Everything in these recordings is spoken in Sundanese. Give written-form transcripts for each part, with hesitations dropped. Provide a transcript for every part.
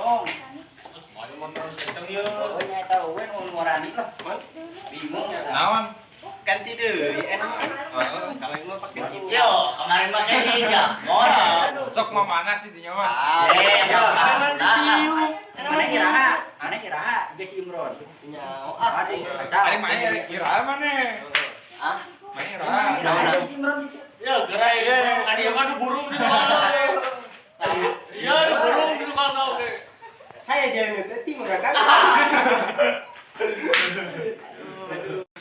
Tong. Ayo motor kenceng yeuh. Oh nya eta we nu ngorani lah. Bingung ya. Naon? Ganti deui enak. Heeh, kalau ini mah pakai hijau. Yo, kemarin pakai hijau. Sok mau mana sih dinya mah? Mana iraha? Mana iraha? Geus Imron. Nya, ah, ari main iraha mana? Ah, main iraha. Imron. Ya, gerai ya. Kan ieu mah burung di mana. Iya, burung di mana oke. Saya jangan ngerti mereka.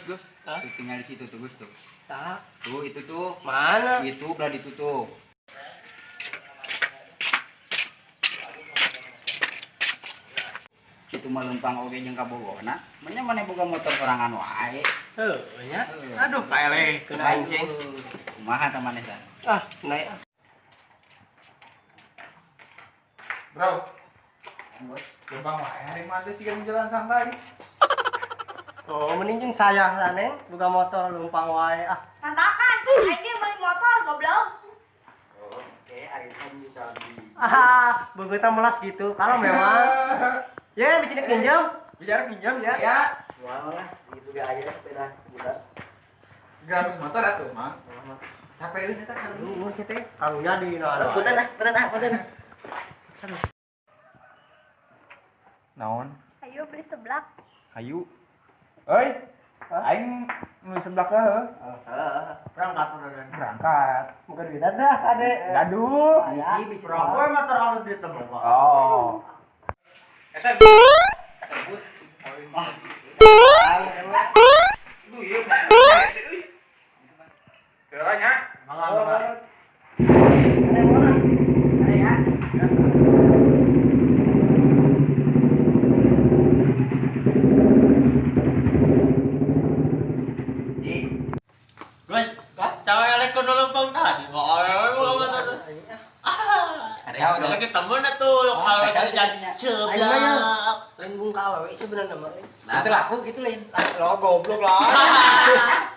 Gus, tuh tinggal di situ tuh Gus tuh. Salah. Tuh itu tuh. Mana? Itu belah ditutup. Itu mah lempang oge jeung kabogona. Menya maneh boga motor sorangan wae. Heuh nya. Aduh, paeleh kena anjing. Kumaha tah maneh tah? Ah, naik. Bro. Lempang wae hari mah teh siga jalan santai. Oh, mending jeung saya lah, Neng. Boga motor lempang wae ah. Tantakan, aing ge meuli motor goblok. Oke, arisan juga. Ah, begitu melas gitu. Kalau memang ya, bicara pinjam. Bicara pinjam ya. Ya. Wah, lah, gitu ge aja sepeda budak. Gak motor atuh, Mang. Capek euy eta kan. Lu sih teh karunya di naon. Punten ah, punten ah, punten. Naon? Ayo beli seblak. Hayu. Oi, aing nu seblak heuh. Heeh. Berangkat udah. Berangkat. Bukan duit dah, ade. Gaduh. Berangkat motor harus ditemu. Oh. Eta terbut. Ah. Duh, ieu. Heula nya. Mangga. Gus, sawe elek kudu lempang tadi. Mau awewe mau motor. Ah, ada temen atuh kalau jadi seblak. Lain bung ka awewe sebenarnya mah. Nah, itu laku gitu lain. Lo goblok lah.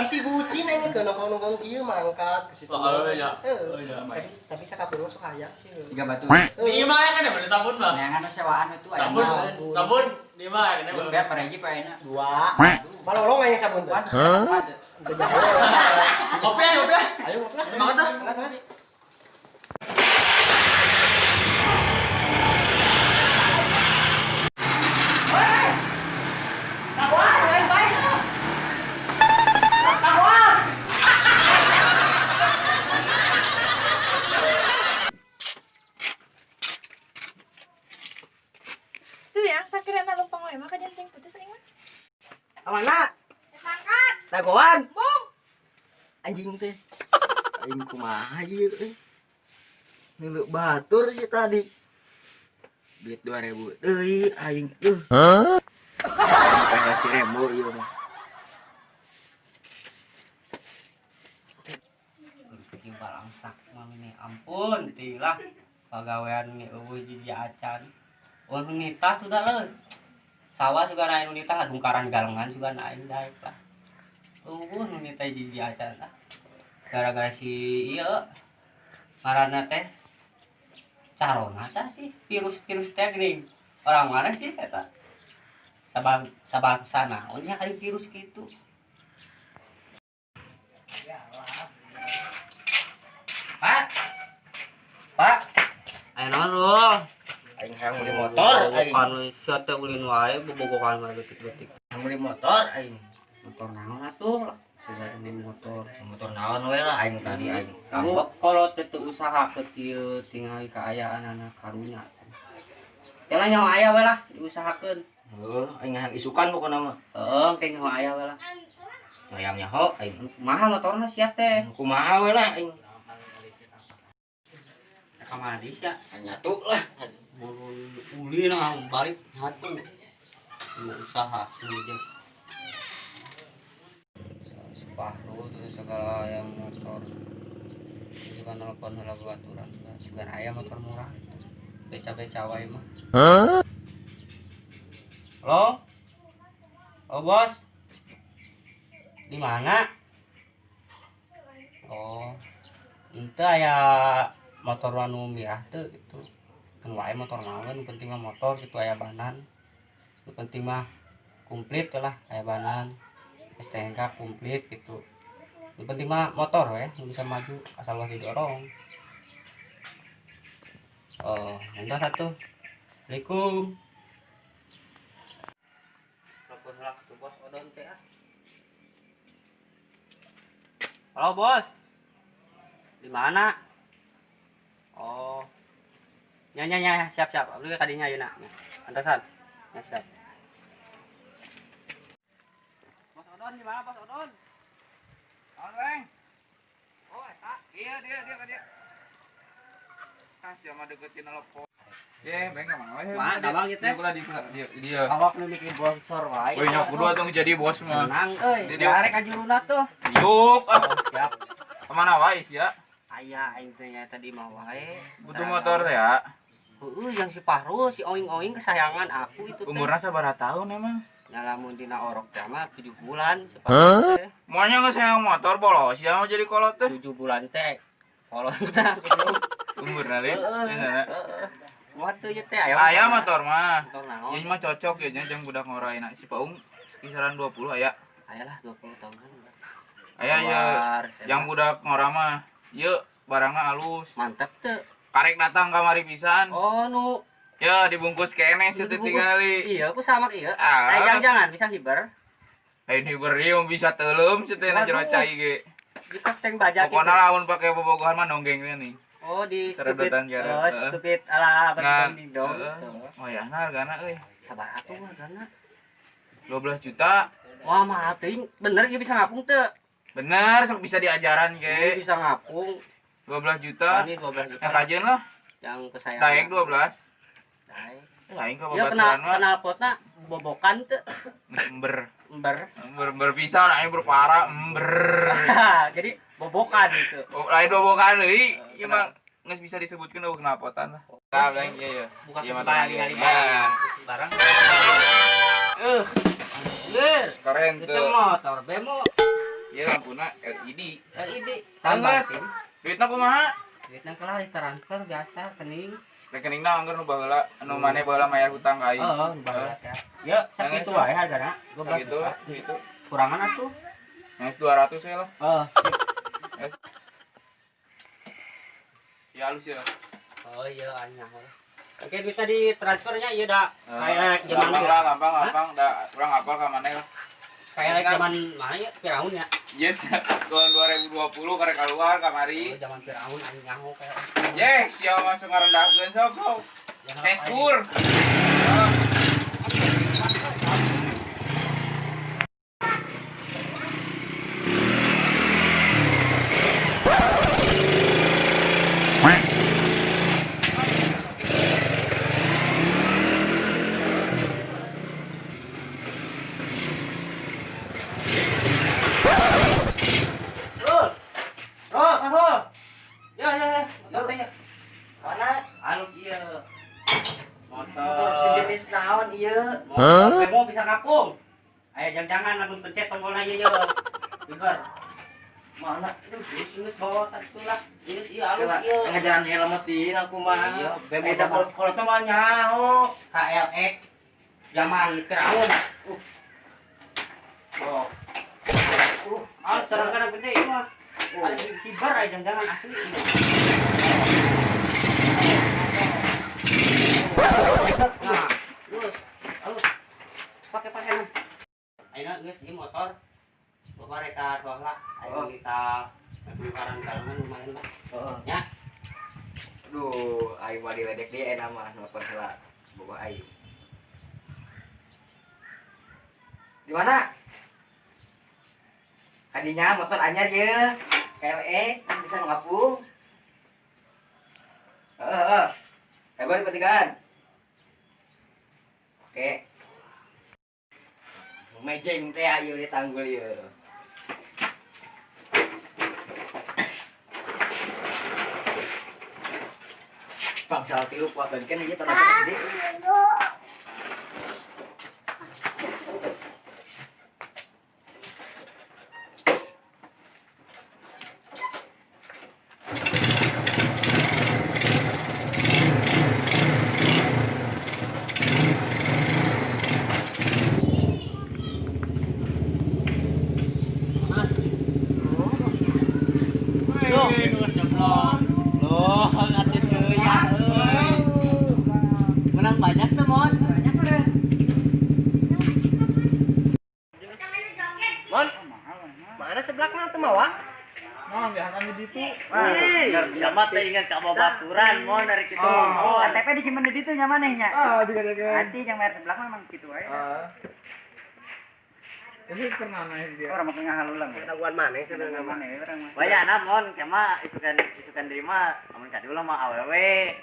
Isi bucin aing ke nongkrong-nongkrong kieu mangkat ke situ. Oh, iya. Oh, iya. Tapi sakapur mah sok aya sih. Tiga batu. Di imah kan ada sabun mah. Neangan sewaan itu aya. Sabun, sabun di imah kan. Belum bayar hiji paena. Dua. Malolong aya sabun teh. Hah? Kopi ayo, kopi. Ayo ngopi lah. Semangat ah. Semangat. Tuh ya, sakirana lempang wae mah kajanting putus aing mah. Mana? Mangkat. Dagoan. Bung. Anjing teh. Aing kumaha ieu euy. Ngeuleuh batur sih tadi. Duit 2000 deui aing euy. Hah? Pengen si Rembo ieu mah. Pikir balangsak mah ini ampun teulah pagawean ni eueuh jiji acan. Oh nitah tuh dah euy. Sawah sugan aing nu nitah dungkaran galengan sugan aing daek lah. Eueuh nu nitah jiji acan lah. Gara-gara si ieu ngaranna teh carona sah sih virus-virus teh geuning. Orang mana sih eta? Sabangsa naon nya ari virus kitu. Pak. Pak. Aya naon lu? Aing hayang meuli motor aing. Bobokan sia teh ulin wae bobogohan wae leutik-leutik. Hayang meuli motor aing. Motor naon atuh? Sudah ini motor. Motor naon we lah aing tadi aing. Kamu kalau teh teu usaha ke kieu tingali kaayaan anak karunya. Teh lah nyawa aya we lah diusahakeun. Heuh, aing hayang isukan pokona mah. Heeh, engke nyawa aya we lah. Hayang nyaho aing. Kumaha motorna sia teh? Kumaha we lah aing. Ka mana deui sia? Nyatu lah. Ulin ah balik nyatu. Mau usaha sini. Sepahru terus segala yang motor. Suka nelpon heula babaturan. Sugan aya motor murah. Beca-beca wae mah. Hah? Halo? Oh, bos. Di mana? Oh. Ente aya motor anu mirah teu gitu. Kan wae motor naon, nu penting mah motor gitu aya banan. Nu penting mah komplit lah aya banan. STNK komplit gitu. Nu penting mah motor we, nu bisa maju asal ulah didorong. Oh, entar satu. Assalamualaikum. Telepon lah tuh bos Odon teh ah. Halo bos. Di mana? Oh. Nya nya nya, siap siap. Abdi kadinya ayeuna. Nya. Antosan. Ya siap. Bos Odon di mana Bos Odon? Naon, Bang? Oh, eta. Iya, dia dia ka dia. Ah, sia mah deketin telepon. Ye, Bang ka mana we? Mana dabang ieu teh? Dia kula di dia dia. Awak nu mikir bonsor wae. Woi, nya kudu atuh jadi bos mah. Senang euy. Dia- Arek ka juruna tuh. Yuk, ah. Oh, siap. Kemana wae sia? Aya aing teh nya tadi mah wae. Butuh motor teh ya. Heeh, yang si Fahrul, si Oing-oing kesayangan aku itu teh. Umurna sabaraha tahun emang? Nya lamun dina orok teh mah 7 bulan si Fahrul teh. Maunya nggak sayang motor bolos ya mau jadi kolot teh. 7 bulan teh. Kolot teh. Umurna lin. Heeh. Motor teu ieu teh aya. Aya motor mah. Motor naon? Ieu mah cocok ya nya jeung budak ngora enak si Paung kisaran 20 aya. Aya lah 20 tahunan. Aya ya yang budak ngora mah. Ieu barangna alus. Mantap teu. Karek datang kamari pisan. Oh nu Ya dibungkus keneh sih nu dibungkus. tingali. Iya, aku sama iya. Ah. Eh jangan-jangan bisa hiber. Lain hiber ieu bisa teuleum sih teh na jero Waduh. cai ge. Di kos tank baja gitu. Pokona lamun pake bobogohan mah nonggeng teh nih. Oh, di stupid. Seredotan jarak. Oh, stupid ala Ngan. berdong dong. Heeh. Oh ya, nah hargana euy. Sabar atuh hargana. 12 juta. Wah, mahal teuing. Bener ieu bisa ngapung teu? Bener, sok bisa diajaran Ieu ge. bisa ngapung. 12 juta. Ini 12 juta. Yang kajian lah, Yang kesayangan. daek 12. Daek. Eh, aing ka Ya kena babaturan mah kena potna bobokan teu. ember. Ember. Ember ember pisan aing berpara ember. Jadi bobokan itu. Oh, lain bobokan deui. Ieu mah geus bisa disebutkeun eueuh kenapotan lah. Tah, Bang, iya iya. Buka Iya mata barang lagi. ningali Ya. barang. Eh, keren Itu tuh. motor bemo Ieu lampuna LED. LED. Tambah. Tambahin. Duitna kumaha? Duitna kelar ditransfer biasa rekening. Rekeningna anggar nu baheula, nu maneh baheula mayar hutang ka aing. Oh, nu baheula teh. Ya, sakitu wae hargana. 12 Sakitu, juta. gitu. Kurangan atuh. Geus 200 we lah. Oh. Ya halus ya. Oh iya anyah. Oke, duitnya di transfernya iya dah. Kayak zaman gampang lah, gampang, gampang. Da urang hafal ka maneh lah. Kayak zaman mana ya Firaun ya. Iya, tahun 2020 karek keluar kamari. Oh, zaman Firaun aing nyaho kayak. Ye, sia masuk ngarendahkeun sok sok. Ya, Teskur. Rul. Rul, Rul. Ya, ya, ya. Motor teh ya. Mana? Halus ieu. Motor. Motor sejenis naon ieu? Motor bemo bisa ngapung. Aya jangan-jangan lamun pencet tombolna ieu ye. Biber. Mana? Geus geus bawa atuh lah. Geus ieu halus ieu. Ngajaran helm mesin aku mah. Iya, bemo Beda kalau mah nyaho. KLX zaman Firaun. Oh. Halus serangkan gede ieu mah. Ada hibar aja jangan-jangan asli. Nah, terus, halus. Pakai-pakai nah. Ayeuna geus ieu motor. Bapak reka soalna ayo kita tungkaran kalangan lumayan lah. Heeh. Ya. Aduh, aing mah diledek dia enak mah nelpon heula bogoh aing. Di mana? Kadinya motor anyar ye. KLE bisa ngapung. Heeh, heeh. Hebat di pertigaan. Oke. Mejeng teh ayo ditanggul ye. Bangsa tiup kuat kan ieu tenaga gede. Banyak tuh, Mon. Banyak udah. Mon. Mana seblakna teu mawa? Nah, biasa di ditu. Sama teh ingat ka babaturan mon dari kitu. Oh. KTP disimpan di ditu nya maneh nya. Ah, juga. Nanti yang bayar seblak mah emang kitu wae. Ah. Ini pernah naik dia. Orang mah ngahalulang. Daguan maneh sebenarnya mah. Maneh urang mah. Wayana mon kema isukan deui mah amun ka dieu mah awewe.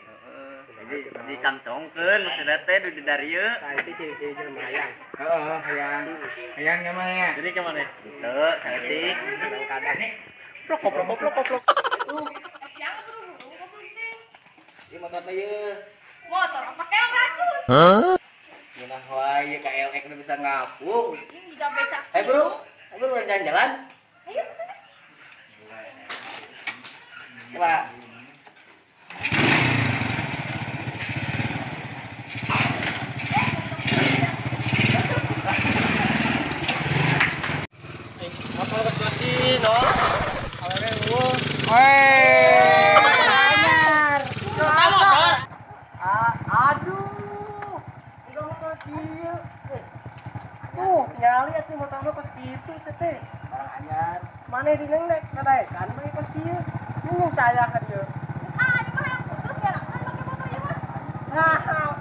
Jadi dikantongkeun maksudna teh di darieu. Nah, itu ciri-ciri jelema hayang. Heeh, hayang. Hayang nya mah ya. Jadi kemana? Henteu, saeutik. Kadang-kadang Plok plok plok plok. Siang buru-buru goblok teh. ieu motor teh ieu. Motor apa keong racun? Ngeunah wae ieu KLX nu bisa ngapung. Ini juga becak. Ayo bro, ayo bro jalan-jalan. Ayo. Coba. Motor geus bersih, no. Awewe eueuh. Aduh, enggak motor kieu. Tuh, nyali atuh motor mah kos kitu teh. Barang anyar. Mana di neng nek kadaekan mah kos kieu. Ini saya ka dieu. Ah, ini mah yang putus ya, kan pakai motor ieu mah. Nah,